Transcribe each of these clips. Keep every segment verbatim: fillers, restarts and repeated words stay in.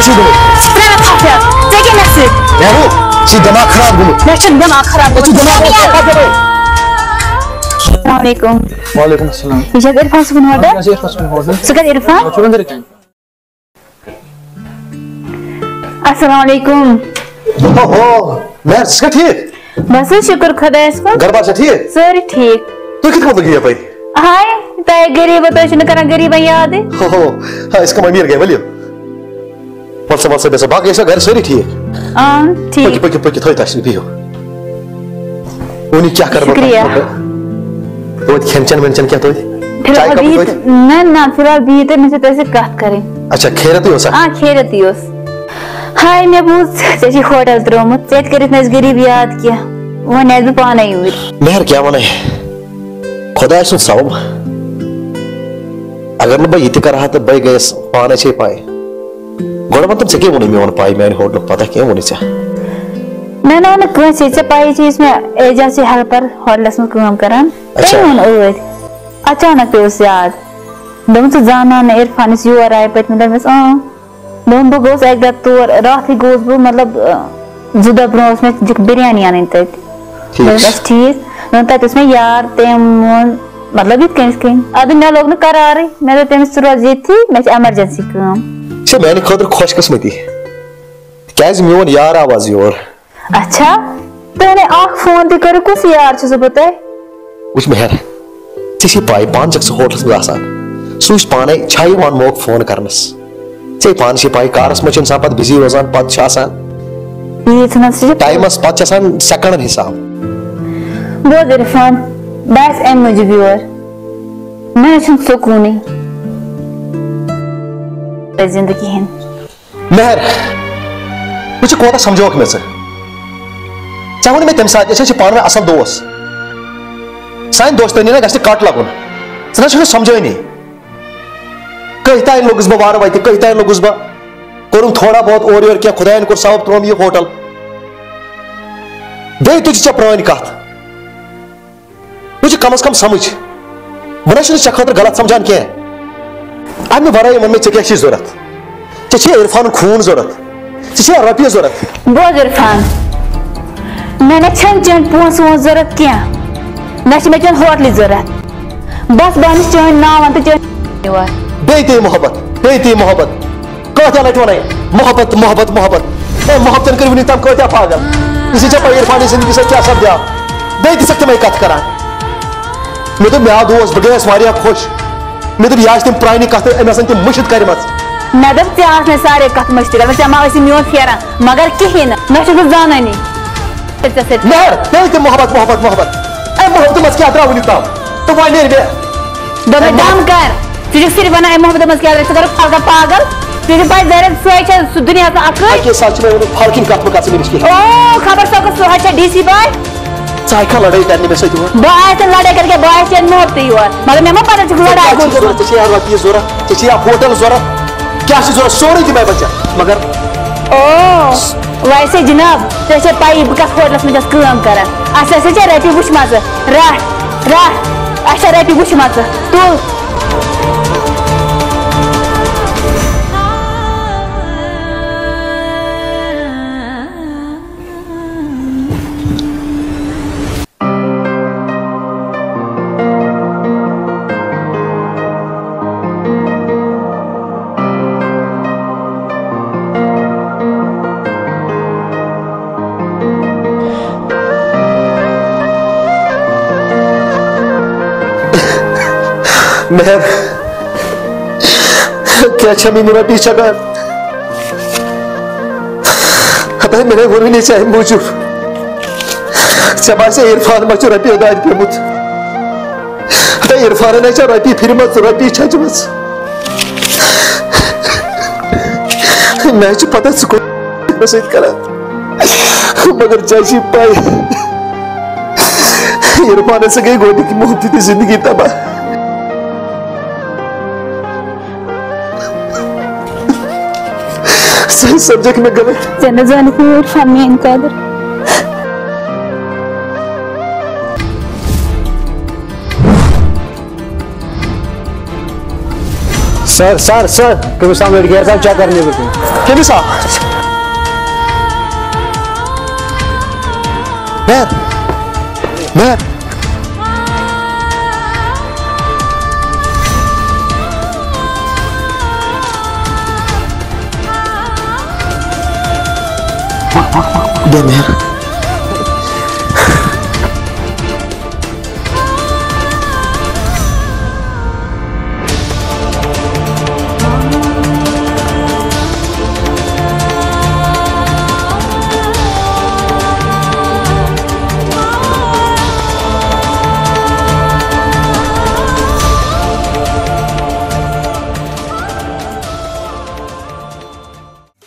ژٕ چھُکھ گوٚمُت؟ ترٛےٚ ہتھ ہتھ۔ ژےٚ کیٛاہ مےٚ سۭتۍ؟ مےٚ ہو، ژٕ چھُ دٮ۪ماغ خراب گوٚمُت۔ مےٚ چھُ دٮ۪ماغ خراب مےٚ چھُ گوٚمُت۔ دٮ۪ماغ خراب گوٚمُت۔ السلام علیکم۔ وعلیکم السلام۔ یہِ چھا عرفان صٲبُن ہوٹل؟ اَہَن حظ، عرفان صٲبُن ہوٹل۔ ژٕ کَتہِ عرفان؟ مےٚ چھُ أنٛدرٕ کَنہِ۔ السلام علیکم۔ اوہو، مہر، ژٕ چھکھا ٹھیٖک؟ بس حظ، شُکر خۄدایَس کُن۔ گرٕ بار چھا ٹھیٖک؟ سٲری ٹھیٖک۔ تُہۍ کِتھ پٲٹھۍ لٔگِو یَپٲرۍ؟ ہاے، تۄہہِ غریٖبو، تُہۍ چھِو نہٕ کران غریٖبَن یادٕے۔ اوہو، ہاے، أسۍ کَم أمیٖر گٔے، ؤلِو۔ وَل سا، وَل سا، بیٚہہ سا، باقٕے ٲسوا گرِ سٲری ٹھیٖک؟ آ، ٹھیٖک۔ پٔکِو، پٔکِو، پٔکِو، تھٲیِو تَشریٖف، بِہِو۔ وٕنہِ کیٛاہ کَرٕ بہٕ؟ شُکریہ۔ توتہِ کھٮ۪ن چٮ۪ن وٮ۪ن چٮ۪ن کینٛہہ توتہِ؟ فِلحال چاے کَپٕے بِہِو توتہِ؟ تہٕ، نہ، نہ، فِلحال بِہِو تہٕ مےٚ چھِ تۄہہِ سۭتۍ کَتھ کَرٕنۍ۔ اچھا، خیرتٕے اوسا؟ آ، خیرتٕے اوس۔ ہاے، مےٚ بوٗز ژےٚ چھُے ہوٹل ترٛوومُت، ژےٚ تہِ کٔرِتھ نہٕ اَسہِ غریٖب یاد کینٛہہ۔ وۄنۍ آیَس بہٕ پانَے یوٗرۍ۔ مہر، کیٛاہ وَنَے؟ خۄداے سُنٛد سبب۔ اگر نہٕ بہٕ یہِ تہِ کَرٕ ہا تہٕ بہٕ گٔیَس پانَے چھے پَے۔ گۄڈٕ وَن تہٕ ژےٚ کیٛاہ ووٚنُے میون پَے، میٛانہِ ہوٹلُک پَتہ کیٛاہ ووٚنُے ژےٚ؟ مےٚ نہ ووٚن نہٕ کٲنٛسے، ژےٚ پَیی چھے یُس مےٚ اعجاز چھُ ہیلپر ہوٹلَس منٛز کٲم کَران، اچھا۔ تٔمۍ ووٚن ٲدۍ۔ اچانک پیوٚوُس یاد۔ دوٚپُن، "ژٕ زانان نہٕ عرفان یُس یور آیہِ پٔتمہِ لَٹہِ؟" مےٚ ووٚنُس، "اۭں۔" دوٚپُن، "بہٕ گوٚوُس اَکہِ دۄہ تور، راتھٕے گوٚوُس بہٕ، مطلب، اۭں، زٕ دۄہ برونٛہہ اوس مےٚ بِریانی اَنٕنۍ تَتہِ۔" ٹھیٖک۔ مےٚ دوٚپمَس، "ٹھیٖک۔" دوٚپُن، "تَتہِ اوس مےٚ یار، تٔمۍ ووٚن، مطلب، یِتھ کٔنۍ، یِتھ کٔنۍ۔" اَدٕ مےٚ لوٚگ نہٕ قرارٕے، مےٚ دوٚپ تٔمِس، "ژٕ روز ییٚتھی، مےٚ چھِ ایمرجنسی کٲم۔" یہِ چھےٚ میٛانہِ خٲطرٕ خۄش قٕسمتی، کیٛازِ میون یار آو آز یور۔ اچھا، تُہۍ نے اکھ فون تہِ کٔرِو، کُس یار چھُسو بہٕ تۄہہِ؟ وٕچھ مہر، ژےٚ چھے پاے، پانہٕ چھکھ ژٕ ہوٹلس منٛز آسان، سُہ وٕچھ پانے چھا یِوان موقعہٕ فون کرنس۔ ژےٚ پانہٕ چھے پاے، کارس منٛز چھُ انسان پتہٕ بِزی روزان، پتہٕ چھُ آسان ییٖژ ہن سُہ چھِ ٹایمس، پتہٕ چھِ آسان سیکنڈن حساب۔ بوز عرفان، بہٕ آیس امہِ موٗجوٗب یور، مےٚ نہ چھُنہٕ سکوٗنٕے زندگی ہُنٛد۔ مہر، وٕچھ کوتاہ سمجھوکھ مےٚ ژٕ۔ ژےٚ ووٚن مےٚ تَمہِ ساتہٕ، أسۍ حظ چھِ پانہٕ ؤنۍ اَصٕل دوس۔ سانہِ دوستٲنی نہ گژھِ نہٕ کَٹ لَگُن۔ ژٕ نہ چھُکھ نہٕ سمجھٲنی۔ کٔہۍ تام لوٚگُس بہٕ وارٕ وَتہِ، کٔہۍ تام لوٚگُس بہٕ۔ کوٚرُن تھوڑا بہت اورٕ یورٕ کینٛہہ، خۄدایَن کوٚر ثواب، ترٛووُم یہِ ہوٹل۔ بیٚیہِ تُج ژےٚ پرٛٲنۍ کَتھ۔ وۄنۍ چھُ کم از کم سمجھ۔ بہٕ نہ چھُس ژےٚ خٲطرٕ غلط سمجھان کینٛہہ۔ امہِ ورٲے ووٚن مےٚ، ژےٚ کیٛاہ چھُے ضوٚرتھ؟ ژےٚ چھُے عرفانُک خوٗن ضوٚرتھ؟ ژےٚ چھےٚ رۄپیہِ ضوٚرتھ؟ بوز عرفان، مےٚ نہ چھَنہٕ چٲنۍ پونٛسہٕ وونٛسہٕ ضوٚرتھ کینٛہہ، نہ چھِ مےٚ چٲنۍ ہوٹلٕچ ضوٚرتھ۔ بس بہٕ اَنہٕ چٲنۍ ناو وَن تہٕ چٲنۍ یور۔ بیٚیہِ تہِ محبت، بیٚیہِ تہِ محبت۔ کۭتیاہ لٹہِ وَنَے، محبت، محبت، محبت۔ ہے، محبتن کٔرۍ وٕنیُک تام کۭتیاہ پاگل۔ ژےٚ چھےٚ پَیی عرفانٕنۍ زندگی سۭتۍ کیٛاہ سپدیو؟ بیٚیہِ تہِ چھَکھ تِمَے کَتھٕ کران۔ مےٚ دوٚپ، مےٚ آو دوس، بہٕ گٔیَس واریاہ خۄش۔ مےٚ دوٚپ، یہِ آسہِ تِم پرٛانہِ کَتھٕ، أمۍ آسَن تِم مٔشِتھ کَرِمَژٕ۔ مےٚ دوٚپ، ژےٚ آسنے سارے کَتھٕ مٔشِتھ کَرِمَژٕ، ژےٚ ما ٲسی میون پھیران، مگر کِہیٖنۍ نہٕ، نہ چھُس بہٕ زانٲنی۔ ژےٚ سۭتۍ۔ مہر، تیٚلہِ تہِ محبت، محبت، محبت۔ اَمہِ محبتہٕ منٛز کیٛاہ درٛاو وٕنیُک تام؟ تہٕ وۄنۍ نیرِ مےٚ۔ دوٚپمَے، دم کر۔ ژٕ چھُکھ صرف وَنان، اَمہِ محبتہٕ منٛز کیٛاہ درٛاو؟ ژٕ کَرُکھ پھل کر پاگل۔ ژےٚ چھےٚ پَے، زٲرِد سۄے چھےٚ سُہ دُنیاہَس اَکٕے۔ اَکے ساتہٕ چھِ مےٚ ووٚنمُت، پھل کِنۍ کَتھ مہٕ کَر ژٕ مےٚ نِش کِہیٖنۍ۔ او، خبر سۄ کۄس، سۄ چھےٚ ڈی سی باے۔ ژٕ آیہِ کھا لڑٲے کرنہِ مےٚ سۭتۍ یور؟ بہٕ آیَس نہٕ لڑٲے کرنہِ کینٛہہ، بہٕ آیَس چٲنۍ محبتٕے یور۔ مگر مےٚ ما پَتہ چھُکھ لڑایہِ کیٛاہ چھِ کُن ضوٚرَتھ؟ گوٚمُت۔ ژےٚ چھےٚ یا رۄپیہِ ضوٚرَتھ؟ ژےٚ چھےٚ یا ہوٹل ضوٚرَتھ؟ کیٛاہ چھِ ضوٚرَتھ؟ سورُے دِ مےٚ بچہ۔ مگر او، ویسے جناب، ژےٚ چھےٚ پَیی بہٕ کَتھ ہوٹلَس منٛز چھَس کٲم کران۔ اَسہِ ہسا چھےٚ رۄپیہِ وٕچھمَژٕ۔ رَٹھ، رَٹھ، اَسہِ چھےٚ رۄپیہِ وٕچھمَژٕ۔ تُل۔ مہر، کیٛاہ چھےٚ میٛٲنۍ رۄپیہِ چھکان؟ ہتاے، مےٚ نے ووٚنُے نہٕ ژےٚ اَمہِ موٗجوٗب۔ ژےٚ باسے عرفان ما چھُ رۄپیو دادِ پیوٚمُت؟ ہتاے، عرفانن نے چھےٚ رۄپیہِ پھِرمژ، رۄپیہِ چھچمژ۔ مےٚ چھِ پتہ ژٕ کوٚت مےٚ سۭتۍ کران۔ مگر ژےٚ چھِ پَے، عرفانس سۭتۍ گٔے گۄڈٕنِچ محبتی تہٕ زندگی تباہ۔ سُہ سمجھکھ مےٚ غلط۔ ژےٚ نہٕ زٲنِتھ مےٚ عرفان میٛٲنۍ قدر۔ سر، سر، سر، کٔمِس تام لٔڑکہٕ یَس آو چکر نیٚبرٕ کِنۍ۔ کٔمِس آو؟ مہر، مہر۔ دے مہر۔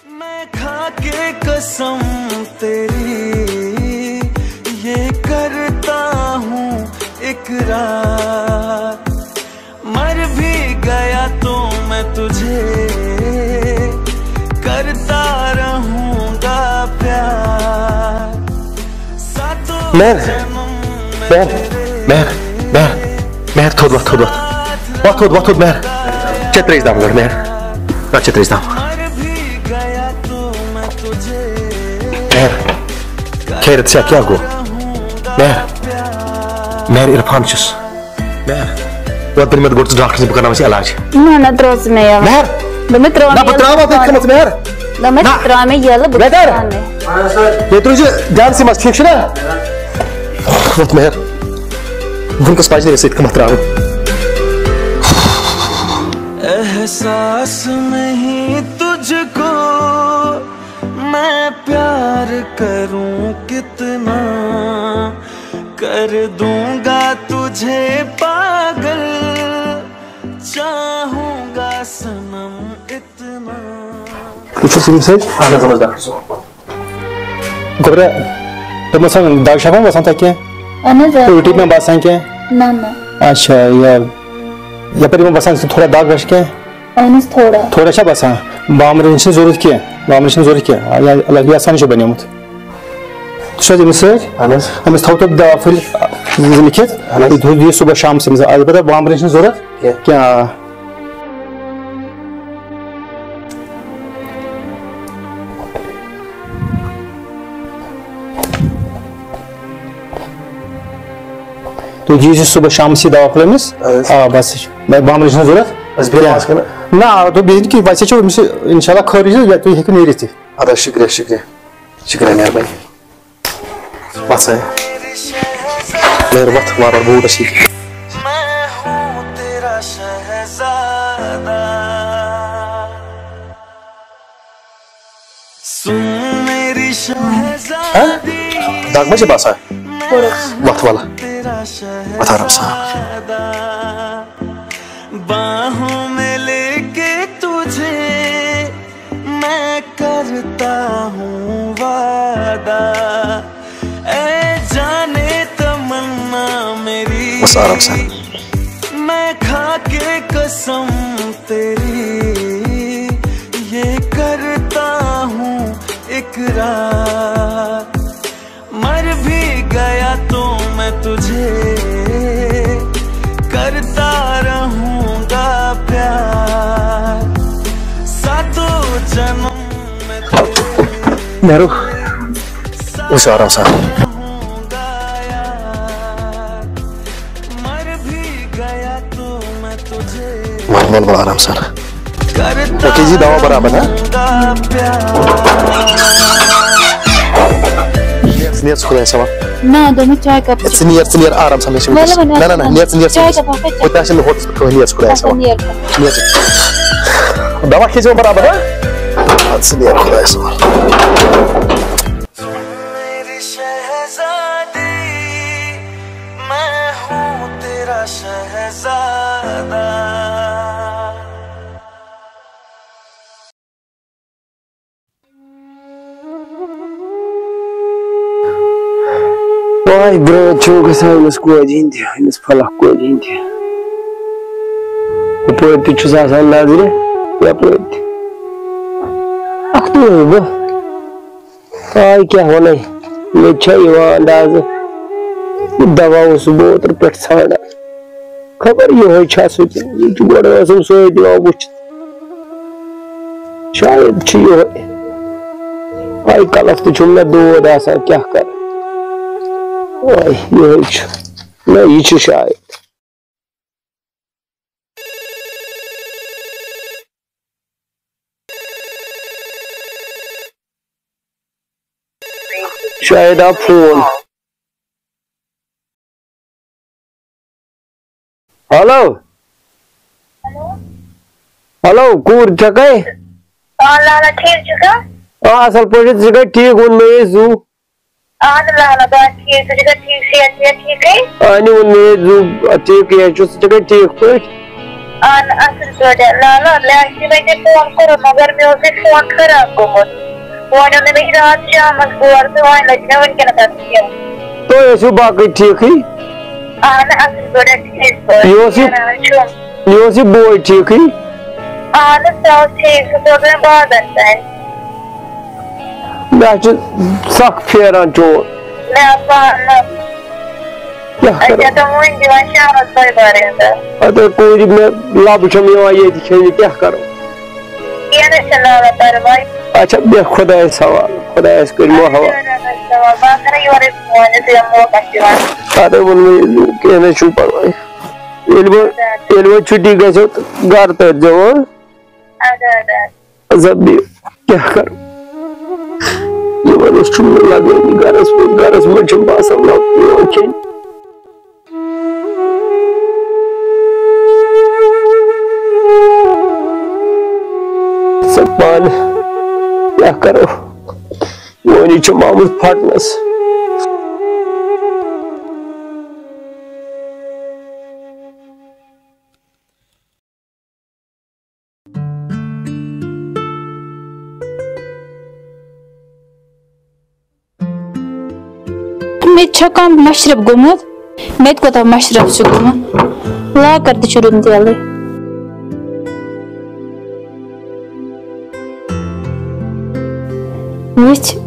मैं खा के कसम तेरी ये करता हूँ इकरार, मर भी गया तो मैं तुझे करता रहूंगा प्यार। सातों महेर, जन्म में महेर, तेरे महेर, महेर, महेर, थोद वोत, थोद वोत। वोत थोद, वोत थोद, महेर। चे त्रेश दाम गड़, महेर। ना चे त्रेश दाम। मर भी गया तो मैं तुझे महेर, खैरियत से क्या गो? महेर, महेर इरफान चुस। مہر، وۄنۍ تُل مےٚ گۄڈٕ ژٕ ڈاکٹرس نِش، بہٕ کرناوَس یہِ علاج۔ نہ، نہ، ترٛٲو ژٕ مےٚ یَلہٕ۔ مہر، دوٚپمَے، ترٛٲو نہ، مےٚ بہٕ یَلہٕ، ترٛاوَتھ بہٕ نہٕ کَرٕ۔ خدمت، مہر۔ دوٚپمَے، نہ۔ ترٛٲو مےٚ یَلہٕ، بہٕ مہر۔ کَرٕ۔ ییٚتہِ روٗزِ دیانسٕے منٛز، ٹھیٖک چھُنہ؟ وۄتھ مہر، وٕنکٮ۪س پَزِ نہٕ مےٚ سۭتۍ خدمت ترٛاوٕنۍ۔ احساس نہیں تجھکو میں پیار کروں کتنا، کر دوں گا تجھے پاگل، چاہوں گا صنم اتنا۔ وٕچھِو صٲب۔ اہن حظ، اہن حظ، ڈاکٹر صٲب۔ گوٚبرا، دوٚپمَس، دَگ چھا وۄنۍ وَسان تۄہہِ کینٛہہ؟ اہن حظ، آ۔ اُلٹی ما باسان کینٛہہ؟ نہ، نہ۔ اچھا، یہِ، یَپٲرۍ ما باسان تھوڑا دَگ وَش کینٛہہ؟ اہن حظ، تھوڑا۔ تھوڑا چھا باسان؟ بامبرٕنٕچ چھِنہٕ ضروٗرت کینٛہہ، بامبرٕنٕچ چھِنہٕ ضروٗرت کینٛہہ، آ، یا اللہ یہِ آسان چھُ بَنیومُت۔ تُہۍ چھِو حظ أمِس سۭتۍ؟ اہن حظ۔ أمِس تھاوو تُہۍ دوا پھٔلۍ زٕ لیکھِتھ، اہن حظ۔ تُہۍ دِیِو صُبحس شامَس أمِس، البتہ بامبرٕنٕچ چھِنہٕ ضروٗرت کینٛہہ۔ کینٛہہ، آ۔ تُہۍ دِیِو صُبحس شامَس یہِ دوا پھوٚل أمِس۔ اَہَن حظ۔ آ، بَس، یہِ چھُ۔ بَس بامبرٕنٕچ چھَنہٕ ضوٚرَتھ بَس بیٚیہِ کینٛہہ۔ ما کَرو؟ نہ، آ، تُہۍ بیٚیہِ کینٛہہ، ویسے چھو أمِس اِنشاء اللہ خٲرٕے چھِ، تُہۍ ہیٚکِو نیٖرِتھ تہِ۔ اَدٕ حظ، شُکریہ، شُکریہ، شُکریہ، مہربٲنی۔ وَس ہے۔ مہر وَتھ، وارٕ وارٕ بوٗٹَس یہِ۔ ہہ؟ دَگ ما چھِ باسان؟ تھوڑا۔ وَتھ وَلہٕ۔ وَتھ آرام سان۔ باہوں میں لیکے تجھے میں کرتا ہوں وعدہ، اے جانے تمنا میری۔ بس آرام سان۔ میں کھا کے قسم تیری یہ کرتا ہوں اقرار، مر بھی گیا تو میں تجھے کرتا رہوں گا پیار، ساتوں جنم میں تیرے مہرو، وٕچھ آرام سان۔ وَل، وَل، وَل، آرام سان۔ اوکے جی، دوا برابر، ہاں؟ نیر ژٕ خۄدایَس حوال۔ نہ، دوٚپمَے چاے کپ۔ ژٕ نیر، ژٕ نیر آرام سان، مےٚ چھِ وٕنکیٚس۔ وٕنہِ، وٕنہِ۔ نہ، نہ، نہ، نیر ژٕ، نیر ژٕ، چاے کپ اَکھ۔ کوٚت آسہِ نہٕ ہوٹلَس پٮ۪ٹھ کٕہٕنۍ، نیر ژٕ خۄدایَس اچھا، حوال۔ نیر۔ نیر ژٕ۔ دوا کھیٚیہِ زِ وۄنۍ برابر، ہاں؟ اَدٕ سا نیر خۄدایَس حوال۔ میری شہزادی، میں ہوں تیرا شہزادہ۔ واے برٛونٛہہ چھُ گژھان أمِس کورِ ہِنٛدِ، أمِس فلک کورِ ہِنٛدِ۔ ہُپٲرۍ تہِ چھُس آسان نظرِ، یَپٲرۍ تہِ۔ اَکھ تُل بہٕ۔ آے کیٛاہ وَنَے، مےٚ تہِ چھا یِوان اندازٕ۔ یہِ دوا اوسُس بہٕ اوترٕ پٮ۪ٹھ ژھانڈان۔ خبر یِہوٚے چھا سُہ کِنہٕ یہِ چھُ گۄڈٕ ٲسٕم سۭتۍ دِوان وٕچھِتھ۔ شاید چھُ یِہوٚے۔ آے کلس تہِ چھُم نہ دود آسان، کیٛاہ کرٕ؟ آے یِہوٚے چھُ۔ نہ، یہِ چھُ شاید۔ شاید آو فون۔ ہیلو۔ ہیلو، کوٗر، ژٕ چھَکھَے؟ آ، لالا، ٹھیٖک چھُکھا؟ آ، اَصٕل پٲٹھۍ، ژٕ چھَکھَے ٹھیٖک؟ ووٚن مےٚ یہِ زُو۔ اَہَن لالا، بہٕ آسہٕ ٹھیٖک، ژٕ چھُکھا ٹھیٖک، صحت چھا ٹھیٖکٕے؟ اَہَنہِ ووٚن مےٚ یہِ زُو، ٹھیٖکٕے حظ چھُس، ژٕ چھَکھَے ٹھیٖک پٲٹھۍ؟ اَہَن، اَصٕل پٲٹھۍ۔ لالا، مےٚ آسہِ یِمَے ژےٚ فون کوٚرمُت، مگر مےٚ اوس یہِ فون خراب گوٚمُت۔ وۄنۍ اوٚن مےٚ یہِ راتھ شامَس اور تہٕ وۄنۍ لٔج مےٚ وٕنکیٚنَس اَتھ کیٚنٛہہ۔ تُہۍ ٲسِو باقٕے ٹھیٖکٕے؟ اَہَن، اَصٕل پٲٹھۍ، ٹھیٖک پٲٹھۍ۔ یہِ اوس یہِ، کیٛاہ حظ چھُ؟ یہِ اوس یہِ بوے ٹھیٖکٕے؟ اَہَن، سُہ اوس ٹھیٖک، سُہ سوز مےٚ بازَر تام۔ مےٚ حظ چھُ سَکھ پھیران چون۔ مےٚ آو پانہٕ۔ کیٛاہ أسۍ کرو؟ چھِ تِم وٕنہِ دِوان شامَس دۄیہِ بارِ ہُنٛد۔ اَدٕ کورِ مےٚ لَبہٕ چھَم یِوان ییٚتہِ کھیٚنہِ، کیٛاہ کرو؟ کینٛہہ نہ چھُنہٕ، لالا، پَرواے۔ اچھا، بیٚہہ خۄدایَس حوالہٕ، خۄدایَس کٔرۍ مو حوالہٕ۔ خۄدایَس حوالہٕ، بہٕ آسہٕ کَران یورَے فون، یُتھُے یِم موقعس چھِ یِوان۔ اَدٕ ووٚنمَے، کینٛہہ نہ چھُنہٕ پَرواے۔ ییٚلہِ وۄنۍ، اَدٕ، اَدٕ۔ ییٚلہِ وۄنۍ چھُٹی گژھیو، تہٕ گرٕ تٔرۍزیو، ہاں؟ اَدٕ، اَدٕ، اَدٕ۔ زبدی، کیٛاہ کرٕ؟ یِمن اوس چھُم نہٕ لگٲنی گرس منٛز، گرس منٛز چھُم باسان لۄکُٹ یِوان کھیٚنہِ۔ ژٕ پانہٕ کیٛاہ کرو؟ میون یہِ چھُم آمُت پھٹنس۔ مےٚ تہِ چھا کانٛہہ مشرف گوٚمُت؟ مےٚ تہِ کوٗتاہ مشرف چھُ گوٚمُت۔ لاکر تہِ چھُ روٗدمُت یَلَے۔ وٕچھ،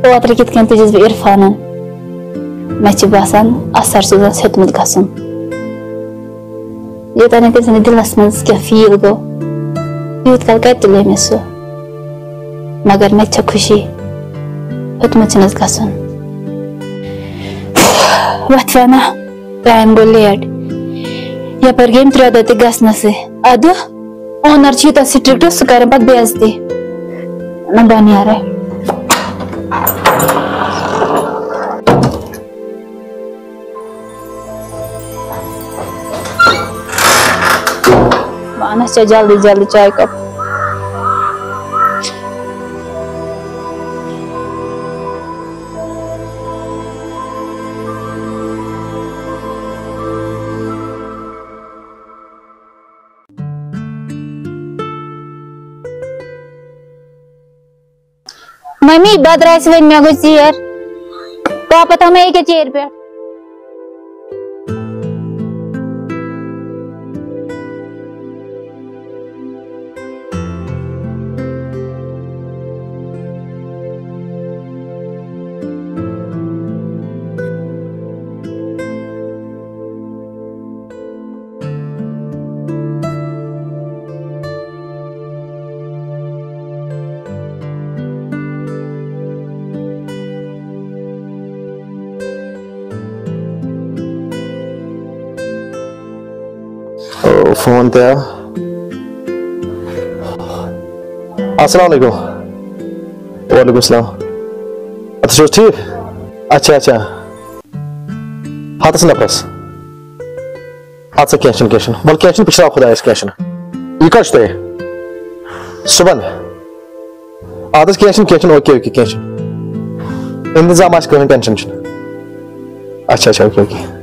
اوترٕ کِتھ کٔنۍ تُجِس بہٕ عرفانن۔ مےٚ چھُ باسان، اثر چھُ زن ہیوٚتمُت گژھُن۔ یوٚتام نہٕ تٔمۍ سٕنٛدِس دِلس منٛز کینٛہہ feel گوٚو، یوٗت کال کتہِ تُلہِ مےٚ سُہ؟ مگر مےٚ تہِ چھےٚ خوشی، ہیوٚتمُت چھُنس گژھُن۔ وۄتھ ونا، time گوٚو late۔ یپٲرۍ گٔے یِم ترٛےٚ دۄہ تہِ گژھنسٕے۔ ادٕ owner چھُ یوٗتاہ strict، سُہ کرن پتہٕ بے عزتی۔ نہ، بہٕ نیرے۔ بہٕ اَنَس ژےٚ جلدی جلدی چاے کپ۔ ممی، بہٕ درٛایس وۄنۍ، مےٚ گوٚو ژیر۔ پاپا تھاو مےٚ أکیٛاہ چیرِ پٮ۪ٹھ۔ او، فون تہِ آو۔ السلام علیکم۔ وعلیکم السلام۔ اَدٕ تُہۍ چھِو حظ ٹھیٖک؟ اچھا، اچھا۔ ہَتَس نفرَس۔ اَدٕ سا، کینٛہہ چھُنہٕ، کینٛہہ چھُنہٕ۔ وَلہٕ، کینٛہہ چھُنہٕ، پِشراو خۄدایَس، کینٛہہ چھُنہٕ۔ یہِ کَر چھُ تۄہہِ؟ صُبحن؟ اَدٕ حظ، کینٛہہ چھُنہٕ، کینٛہہ چھُنہٕ، اوکے، اوکے، کینٛہہ چھُنہٕ۔ اِنتظام آسہِ، کٕہٕنۍ tension چھُنہٕ۔ اچھا، اچھا، اوکے، اوکے۔